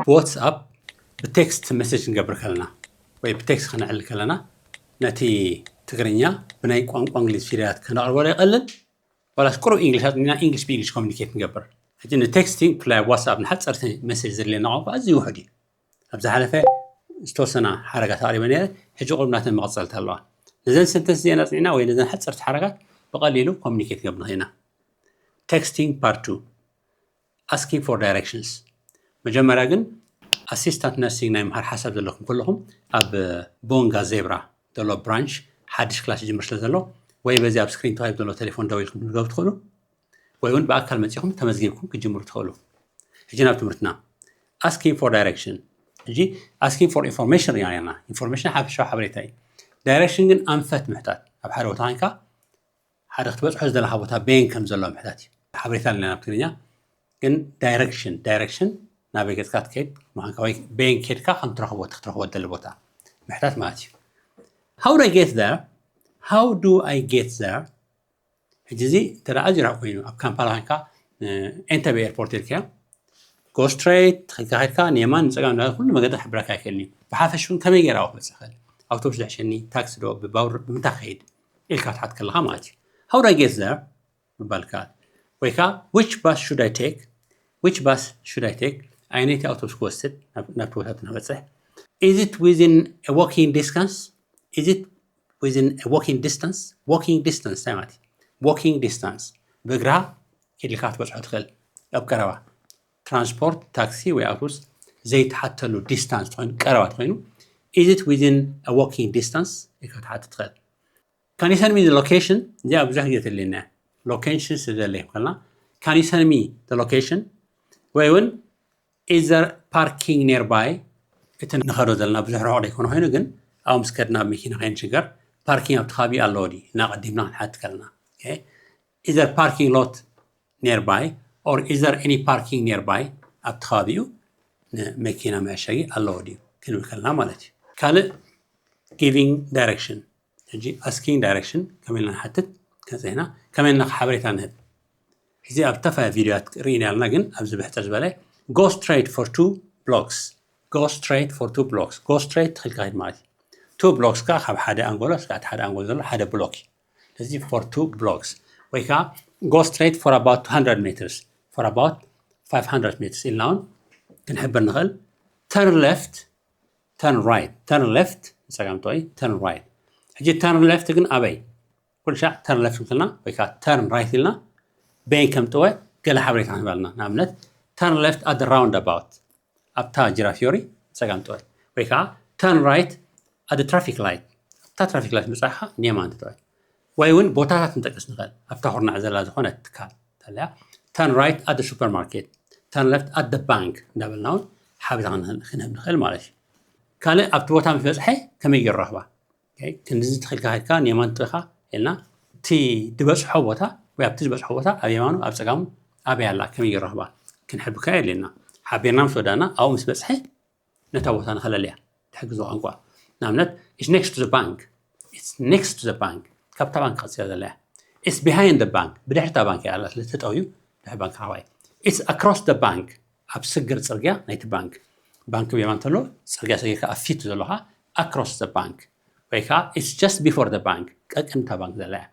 ብዋትስኣፕ ብቴክስት መሴጅ ክንገብር ከለና ወይ ብቴክስት ከነዕልል ከለና ነቲ ትግርኛ ብናይ ቋንቋ እንግሊዝ ፊደላት ከነቕርቦ ዶ ይቐልል? ዋላስ ቁሩብ ኢንግሊሽ ኣጥኒና ኢንግሊሽ ብኢንግሊሽ ኮሚኒኬት ንገብር? ሕጂ ንቴክስቲንግ ብፍላይ ኣብ ዋትስኣፕ ንሓፀርቲ መሴጅ ዘድልየና ቋንቋ ኣዝዩ ውሑድ እዩ። ኣብ ዝሓለፈ ዝተወሰና ሓረጋት ኣቕሪበ ነይረ። ሕጂ ቁሩብ ናተን መቐፀልቲ ኣለዋ። ነዘን ሰንተንስ እዚአን ኣፅኒዕና ወይ ነዘን ሓፀርቲ ሓረጋት ብቐሊሉ ኮሚኒኬት ገብር ንኽእል ኢና። Texting part two. Asking for directions. መጀመርያ ግን ኣሲስታንት ነርሲንግ ናይ ምሃር ሓሳብ ዘለኩም ከለኹም ኣብ ቦንጋ ዜብራ ዘሎ ብራንች ሓድሽ ክላስ ይጅምር ስለ ዘሎ ወይ በዚ ኣብ ስክሪን ተዋሂብ ዘሎ ቴሌፎን ደው ኢልኩም ክትገቡ ትኽእሉ ወይ እውን ብኣካል መፂኹም ተመዝጊብኩም ክትጅምሩ ትኽእሉ። ሕጂ ናብ ትምህርትና። Asking for direction። ሕጂ asking for information ኢና ነርና። ኢንፎርሜሽን ሓፈሻዊ ሓበሬታ እዩ። ዳይሬክሽን ግን ኣንፈት ምሕታት፣ ኣብ ሓደ ቦታ ኮይንካ ሓደ ክትበፅሖ ዝደለኻ ቦታ በየን ከም ዘሎ ምሕታት እዩ። ሓበሬታ ኣለና ናብ ትግርኛ ግን ዳይሬክሽን ዳይሬክሽን ናበይ ገፅካ ትከይድ ምዃንካ ወይ በየን ከድካ ከም ትረኽቦ እቲ ክትረኽቦ ትደሊ ቦታ ምሕታት ማለት እዩ። How do I get there? How do I get there? ሕጂ እዚ እንተ ደኣ ኣዝዩ ርሑቕ ኮይኑ ኣብ ካምፓላ ኮይንካ ኤንተቤ ኤርፖርት ኢልካዮ ጎ ስትሬት ተኸድካ ከድካ ንየማን ንፀጋም እንዳበለ ኩሉ መገዲ ክሕብረካ ይክእል እዩ። ብሓፈሽ እውን ከመይ ገይረ ኣብኡ ክበፅሕ ክእል? ኣውቶቡስ ዝሕሸኒ፣ ታክሲ ዶ ብባቡር ብምንታይ ክኸይድ ኢልካ ክትሓት ከለኻ ማለት እዩ። How do I get there? ምባል ይከኣል። ወይ ከዓ which bus should I take? Which bus should I take? ኣየነይቲ ኣውቶቡስ ክወስድ ናብ ናብቲ ቦታ እቲ ንክበፅሕ? Is it within a walking distance? Is it within a walking distance? Walking distance እንታይ ማለት እዩ? Walking distance ብእግርኻ ኪድልካ ክትበፅሖ ትኽእል ኣብ ቀረባ ትራንስፖርት ታክሲ ወይ ኣውቶቡስ ዘይተሓተሉ ዲስታንስ ተኮይኑ ቀረባ ተኮይኑ is it within a walking distance ኢልካ ክትሓትት ትኽእል። Can you send me the location? እዚኣ ብዙሕ ግዜ ተድልየና እያ። ሎኬሽን ስደለይ ከልና can you send me the location ወይ እውን is there parking nearby? እቲ ንኸዶ ዘለና ብዙሕ ርሑቕ ዘይኮነ ኮይኑ ግን ኣብኡ ምስ ከድና ኣብ መኪና ከይንሽገር ፓርኪንግ ኣብቲ ከባቢ ኣለዎ ድዩ እና ቀዲምና ክንሓት ከለና is there parking lot nearby or is there any parking nearby? ኣብቲ ከባቢኡ ንመኪና መዐሸጊ ኣለዎ ድዩ ክንብል ከለና ማለት እዩ። ካልእ giving direction። ሕጂ asking direction ከመይ ኢልና ንሓትት ከፀና ከመይ ኢልና ሓበሬታ ንህብ። እዚ ኣብ ተፋያ ቪድዮት ርኢና ኣለና ግን ኣብዚ ብሕፅር ዝበለ go straight for two blocks. Go straight for two blocks. Go straight ትኽልካ ሂድ ማለት እዩ። Two blocks ከዓ ካብ ሓደ ኣንጎሎ እስካዕ ሓደ ኣንጎሎ ዘሎ ሓደ ብሎክ እዩ። ስለዚ for two blocks ወይ ከዓ go straight for about two hundred meters, for about five hundred meters ኢልና እውን ክንሕብር ንኽእል። Turn left, turn right, turn left ንፀጋም ጥዑይ፣ turn right። ሕጂ turn left ግን ኣበይ? ኩሉ ሻዕ turn left ክልና ወይ ከዓ turn right ኢልና በይን ከም ጥወ ገለ ሓበሬታ ክንበልና ንኣብነት turn left at the roundabout ኣብታ ጅራፊዮሪ ፀጋም ጥወ ወይ ከዓ turn right at the traffic light ኣብታ ትራፊክ ላይት ምፃኻ ንየማን ትጥወ ወይ እውን ቦታታት ንጠቅስ ንኽእል ኣብታ ኩርናዕ ዘላ ዝኾነት ትካል ተለያ turn right at the supermarket, turn left at the bank እንዳበልና እውን ሓበሬታ ክንህብ ንኽእል ማለት እዩ። ካልእ ኣብቲ ቦታ ምስ በፅሐ ከመይ ገይሩ ረኽባ ክንድዚ ትኽልካ ከድካ ንየማን ጥኻ ኢልና እቲ ዝበፅሖ ቦታ ወይ ኣብቲ ዝበፅሖ ቦታ ኣብ የማኑ ኣብ ፀጋሙ ኣበይ ኣላ ከመይ ገይሩ ረኽባ ክንሕብካ የድልየና። ሓቢርና ምስ ወዳና ኣብኡ ምስ በፅሐ ነታ ቦታ ንኸለልያ ትሕግዞ ቋንቋ ንኣብነት it's next to the bank, it's next to the bank ካብታ ባንክ ቀፂላ ዘለያ it's behind the bank ብድሕርታ ባንክ እያ ኣላ ስለተጠውዩ ድሕሪ ባንክ ሓዋይ it's across the bank ኣብ ስግር ፅርግያ ናይቲ ባንክ ባንክ ብየማን ተሎ ፅርግያ ሰጊርካ ኣብ ፊት ዘለኻ across the bank ወይ ከዓ it's just before the bank ቀቅድምታ ባንክ ዘለያ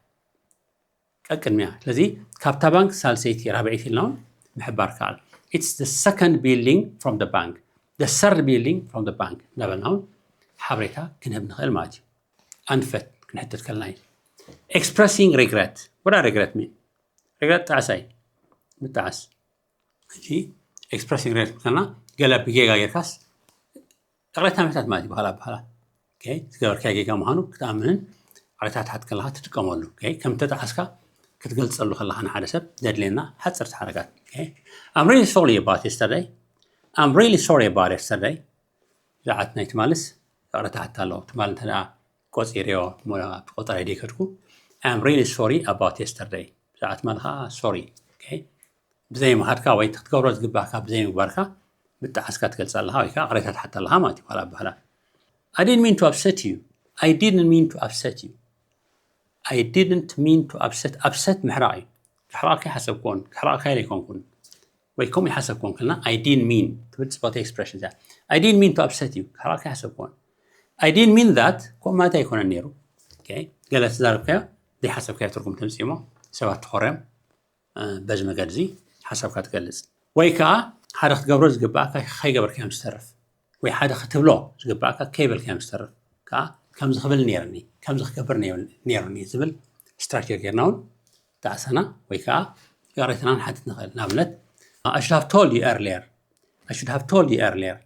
ቀቅድሚያ ስለዚ ካብታ ባንክ ሳልሰይቲ ራብዒት ኢልና እውን ምሕባር ከኣል it's the second building from the bank, the third building from the bank እንዳበልና እውን ሓበሬታ ክንህብ ንኽእል ማለት እዩ። ኣንፈት ክንሕተት ከለና እዩ expressing regret. What are regret mean? Regret ጣዕሳይ ምጣዓስ ሕጂ expressing regret ከልና ገለ ብጌጋ ጌርካስ ይቕሬታ ምሕታት ማለት እዩ በሃላ በሃላ ዝገበርካዮ ጌጋ ምዃኑ ክትኣምንን ይቕሬታ ትሓት ከለካ ትጥቀመሉ ከም ተጣዓስካ ክትገልፀሉ ከለካ ንሓደ ሰብ ዘድልየና ሓፀርቲ ሓረጋት I'm really sorry about yesterday. I'm really sorry about yesterday. ብዛዕባ ናይ ትማልስ ይቕሬታ ሓታ ኣለዎ ትማል እንተ ቆፂርዮ ቆጠራ ደይከድኩ I'm really sorry about yesterday ብዛዕባ ትማል ከዓ sorry ብዘይምኻድካ ወይ ክትገብሮ ዝግባእካ ብዘይምግባርካ ምጣዓስካ ትገልፅ ኣለካ ወይ ከዓ ቅሬታ ትሓት ኣለካ ማለት እዩ በሃላ በሃላ I didn't mean to upset you. I didn't mean to upset you. I didn't mean to upset. Upset ምሕራቕ እዩ። ክሕራቕ ከይሓሰብኩዎን ክሕራቕ ካይለ ኣይኮንኩን። ወይ ከምኡ ይሓሰብኩም ከልና I didn't mean ትብል ፅብቕቲ expression እዚኣ። I didn't mean to upset you፣ ክሓርቐካ ኣይሓሰብኩዎን። I didn't mean that ከምኡ ማለት ኣይኮነን ነይሩ። ገለ ተዛረብካዮ ዘይሓሰብካዮ ትርጉም ተምፅእ እሞ ሰባት ተኾርዮም በዚ መገዲ እዚ ሓሳብካ ትገልፅ። ወይ ከዓ ሓደ ክትገብሮ ዝግባእካ ከይገበርካዮም ዝተርፍ፣ ወይ ሓደ ክትብሎ ዝግባእካ ከይበልካዮም ዝተርፍ ከዓ ከምዚ ክብል ነይርኒ፣ ከምዚ ክገብር ነይርኒ ዝብል structure ጌርና እውን ጣዕሳና ወይ ከዓ ይቕሬታና ንሓትት ንኽእል። ንኣብነት I should have told you earlier፣ I should have told you earlier።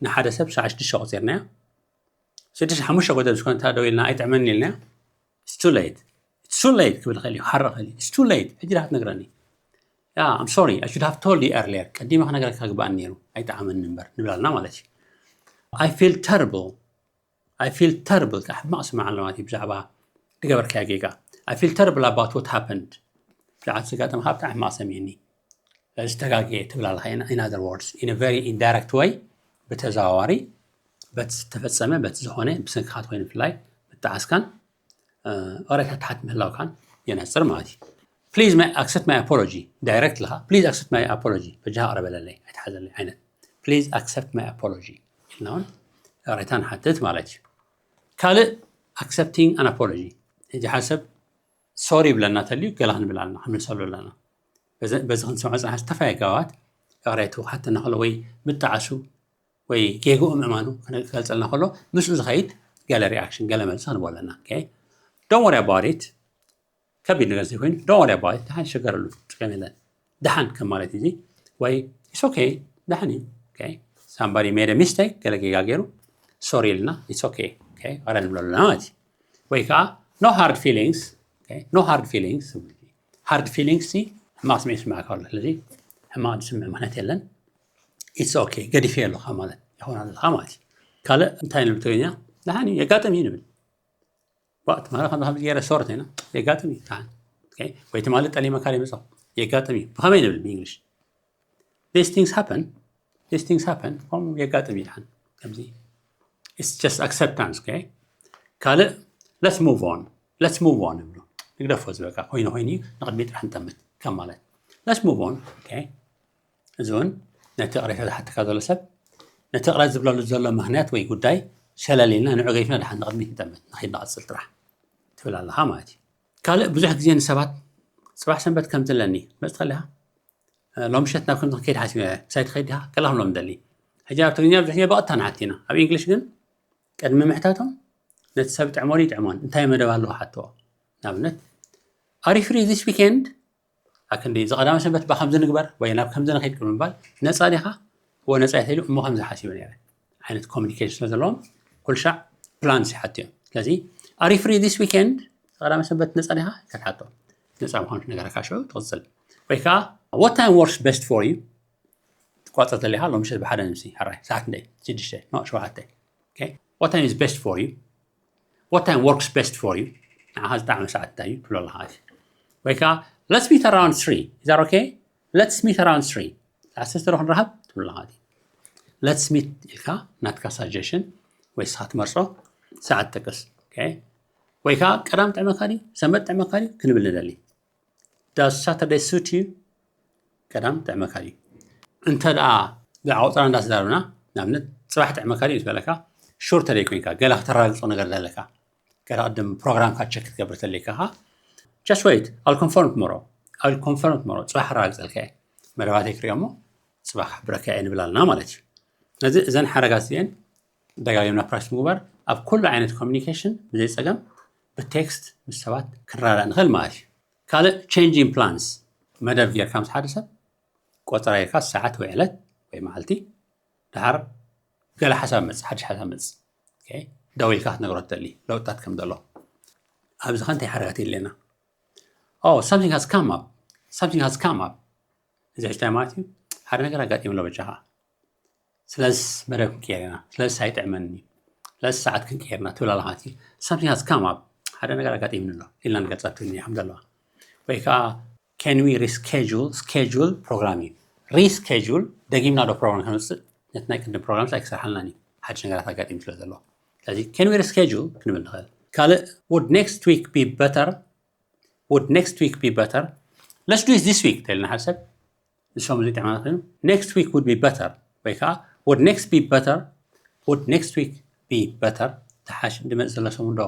ንሓደ ሰብ ሰዓት ሽዱሽተ ቆፂርናዮ፣ ሽዱሽተ ሓሙሽተ ጎደል ዝኾነ እንተ ደው ኢልና ኣይጥዕመኒ ኢልና it's too late፣ it's too late ክብል ይኽእል እዩ፣ ክሓርቕ ይኽእል እዩ። It's too late፣ ሕጂ ዳ ክትነግረኒ? Yeah, I'm sorry, I should have told you earlier፣ ቀዲመ ክነግረካ ግባእኒ ነይሩ፣ ኣይጠዓመኒ እምበር ንብል ኣለና ማለት እዩ። I feel terrible፣ I feel terrible፣ ከዓ ሕማቕ ስምዓ ኣሎ ማለት እዩ ብዛዕባ ዝገበርካዮ ጌጋ። I feel terrible about what happened፣ ብዛዕባ ዘጋጠመ ከዓ ብጣዕሚ ሕማቕ ሰሚዕኒ፣ ስለዚ ተጋግየ ትብል ኣለኻ። In other words, in a very indirect way፣ ብተዘዋዋሪ በቲ ዝተፈፀመ በቲ ዝኾነ ብሰንክኻ ትኾይኑ ብፍላይ ምጣዓስካን ይቕሬታ ትሓት ምህላውካን የነፅር ማለት እዩ። Please accept my apology፣ direct ኢልካ please accept my apology፣ በጃኻ ቅረበለለይ ኣይትሓዘለይ ዓይነት please accept my apology ኢልና እውን ይቕሬታ ንሓትት ማለት እዩ። ካልእ accepting an apology፣ ሕጂ ሓደ ሰብ sorry ይብለና ተልዩ ገለ ክንብል ኣለና፣ ክንምልሰሉ ኣለና። በዚ ክንሰምዖ ዝፀናሕና ዝተፈላለዩ ኣገባባት ይቕሬቱ ክሓተና ከሎ ወይ ምጣዓሱ ወይ ጌግኡ ምእማኑ ክገልፀልና ከሎ ምስኡ ዝኸይድ ገለ reaction፣ ገለ መልሲ ክንቦ ኣለና። Don't worry about it፣ ከቢድ ነገር ዘይኮይኑ don't worry about it፣ ደሓን ይሸገረሉ፣ ፀገም የለን፣ ደሓን ከም ማለት እዚ ወይ it's okay፣ ደሓን እዩ። Somebody made a mistake፣ ገለ ጌጋ ገይሩ sorry ኢልና it's okay፣ ይቕረ ንብለሉ ኣለና ማለት እዩ። ወይ ከዓ no hard feelings፣ no hard feelings። Hard feelings ሕማቕ ስምዒት ስምዓካ ኣሎ፣ ስለዚ ሕማቕ ዝስምዕ ምኽንያት የለን። It's okay፣ ገዲፈዮ ኣለኻ ማለት ይኸውን ኣለኻ ማለት እዩ። ካልእ እንታይ ንብል ትግርኛ? ደሓን እዩ፣ የጋጥም እዩ ንብል። ትማሊ ከም ከምዚ ገይረ sorry ኢና፣ የጋጥም እዩ ደሓን። ወይ ትማሊ ጠሊመካ ይመፅእ፣ የጋጥም እዩ። ብኸመይ ንብል ብእንግሊሽ? These things happen፣ these things happen፣ ከምኡ የጋጥም እዩ ደሓን። ከምዚ it's just acceptance። ካልእ let's move on፣ let's move on ንብሎ፣ ንግደፎ ዝበቃ ኮይኑ ኮይኑ እዩ፣ ንቕድሚት ጥራሕ ንጠምት ከም ማለት። Let's move on። እዚ እውን ነቲ ይቕሬታ ዝሓተካ ዘሎ ሰብ ነቲ ይቕረ ዝብለሉ ዘሎ ምኽንያት ወይ ጉዳይ ሸለል ኢልና ንዑ ገይፍና ደሓን ንቕድሚት ንጠምት፣ ንኸይድ ንቐፅል ጥራሕ ትብል ኣለኻ ማለት እዩ። ካልእ ብዙሕ ግዜ ንሰባት ፅባሕ ሰንበት ከምዚ ኣለኒ መፅእ ትኽእል ኢኻ፣ ሎሚ ምሸት ናብ ከምዚ ክንከይድ ሓሲበ፣ ምሳይ ትኸይድ ዲኻ? ገለ ክንብሎም ንደሊ። ሕጂ ኣብ ትግርኛ ብዙሕ ግዜ ብቐጥታ ንሓቲ ኢና። ኣብ እንግሊሽ ግን ቅድሚ ምሕታቶም ነቲ ሰብ ይጥዕሞ ድዩ ይጥዕሞን እንታይ መደብ ኣለዎ ሓትዎ። ንኣብነት Are you free this weekend? ኣክንዲ እዚ ቀዳመ ሰንበት ባ ከምዚ ንግበር ወይ ናብ ከምዚ ንኸይድ ቅድሚ ምባል ነፃ ዲኻ? እወ ነፃ እየ ተይሉ እሞ ከምዚ ሓሲበ ነይረ ዓይነት communication ስለ ዘለዎም ኩልሻዕ plans ይሓቱ እዮም። ስለዚ Are you free this weekend? ቀዳመ ሰንበት ነፃ ዲኻ? ከተሓቶ ነፃ ምዃኑ ነገረካ ሽዑ ትቕፅል። ወይ ከዓ What time works best for you? ትቋፀር ተሊኻ ሎሚ ምሸት ብሓደ ንምሲ ሕራይ ሰዓት እንደ ሽዱሽተ ኖ ሸውዓተ። What time is best for you? What time works best for you? ንዓኻ ዝጠዓመ ሰዓት እንታይ እዩ ትብሎ ኣለኻ። ወይ ከዓ Let's meet around three, is that okay? Let's meet around three, ሰዓት ሰለስተ ዶ ክንራኸብ ትብሎ ኣለኻ። Let's meet ኢልካ ናትካ suggestion ወይ ስኻ ትመርጾ ሰዓት ጠቅስ። ወይ ከዓ ቀዳም ጥዕመካ ድዩ ሰንበት ጥዕመካ ድዩ ክንብል ንደሊ። Does Saturday suit you? ቀዳም ጥዕመካ ድዩ? እንተ ደኣ ብዛዕባ ቆጸራ እንዳተዛረብና ንኣብነት ጽባሕ ጥዕመካ ድዩ ምስ በለካ sure ተደይ ኮይንካ ገለ ከተረጋግጾ ነገር ዘለካ ገለ ቅድም ፕሮግራምካ check ክትገብር ተለካ just wait, I'll confirm tomorrow, I'll confirm tomorrow፣ ጽባሕ ኣረጋግጸልካ እየ፣ መደባተይ ክሪኦ እሞ ጽባሕ ክሕብረካ እየ ንብል ኣለና ማለት እዩ። ስለዚ እዘን ሓረጋት እዚአን ደጋጊምና practice ምግባር ኣብ ኩሉ ዓይነት communication ብዘይ ጸገም ብ text ምስ ሰባት ክንረዳእ ንኽእል ማለት እዩ። ካልእ changing plans፣ መደብ ጌርካ ምስ ሓደ ሰብ ቆጸራ ጌርካ ሰዓት ወይ ዕለት ወይ መዓልቲ ደሓር ገለ ሓሳብ መጽእ፣ ሓድሽ ሓሳብ መጽእ ደዊልካ ክትነግሮ ትደሊ ለውጥታት ከም ዘሎ። ኣብዚ ከ እንታይ ሓረጋት የድልየና? Oh, something has come up, something has come up። እዚ ሕጂ እንታይ ማለት እዩ? ሓደ ነገር ኣጋጢሙ ኣሎ በጃኻ። ስለዚ መደብ ክንቀየር ኢና፣ ስለዚ ኣይጥዕመኒ፣ ስለዚ ሰዓት ክንቀየር ኢና ትብል ኣለኻ። Something has come up፣ ሓደ ነገር ኣጋጢሙኒ ኣሎ ኢልና ንገልጻ ትግርኛ ከም ዘለዋ። ወይ ከዓ can we reschedule፣ schedule ፕሮግራም እዩ። Reschedule፣ ደጊምና ዶ ፕሮግራም ከነውፅእ? ነቲ ናይ ቅድም ፕሮግራም ኣይክሰርሓልናን እዩ፣ ሓድሽ ነገራት ኣጋጢሙ ስለ ዘሎ። ስለዚ can we reschedule ክንብል ንኽእል። ካልእ would next week be better? Would next week be better? Let's do it this week ተልና ሓደ ሰብ ንሶም እዚ ጥዕና ኮይኑ next week would be better ወይ ከዓ would next be better would next week be better ዝሓሽ ዝመፅእ ዘሎ ሰሙን ዶ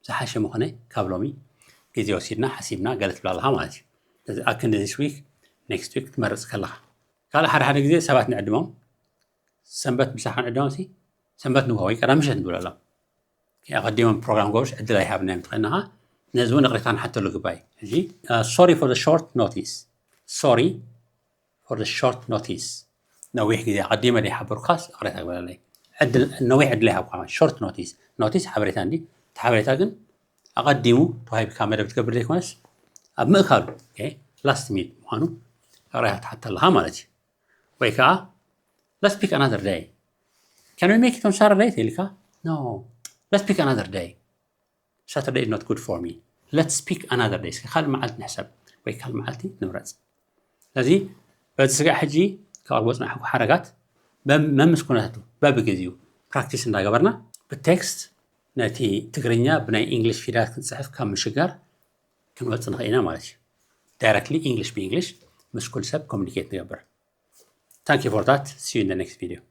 ዝሓሸ ምኾነ ካብ ሎሚ ግዜ ወሲድና ሓሲብና ገለ ትብላ ኣለኻ ማለት እዩ። ስለዚ ኣክንዲ this week next week ትመርፅ ከለኻ ካልእ ሓደ ሓደ ግዜ ሰባት ንዕድሞም ሰንበት ምሳኻ ንዕድሞም ሲ ሰንበት ንግሆ ወይ ቀዳም ምሸት ንብለሎም ኣቐዲሞም ፕሮግራም ገብርሽ ዕድል ኣይሃብናዮም ትኸእናኻ ነዚ እውን እቕሬታ ንሓተሉ ግባይ ሕጂ sorry for the short notice sorry for the short notice ነዊሕ ግዜ ኣቐዲመ ዘይሓበርካስ እቕሬታ ግበረለይ ነዊሕ ዕድል ኣይሃብካ short notice notice ሓበሬታ እንዲ እቲ ሓበሬታ ግን ኣቐዲሙ ተዋሂብካ መደብ ትገብር ዘይኮነስ ኣብ ምእካሉ last minute ምዃኑ እቕሬታ ትሓተ ኣለኻ ማለት እዩ ወይ ከዓ let's pick another day can we make it on Saturday ተልካ no let's pick another day Saturday is not good for me let's pick another day እስኪ ካልእ መዓልቲ ንሕሰብ ወይ ካልእ መዓልቲ ንምረፅ ስለዚ በዚ ስጋዕ ሕጂ ካብ ዝወፅና ሓረጋት መምስ ኩነታቱ በብግዜኡ ፕራክቲስ እንዳገበርና ብቴክስት ነቲ ትግርኛ ብናይ ኢንግሊሽ ፊደላት ክንፅሕፍ ካብ ምሽጋር ክንወፅእ ንኽእል ኢና ማለት እዩ directly English ብ English ምስ ኩሉ ሰብ communicate ንገብር thank you for that see you in the next video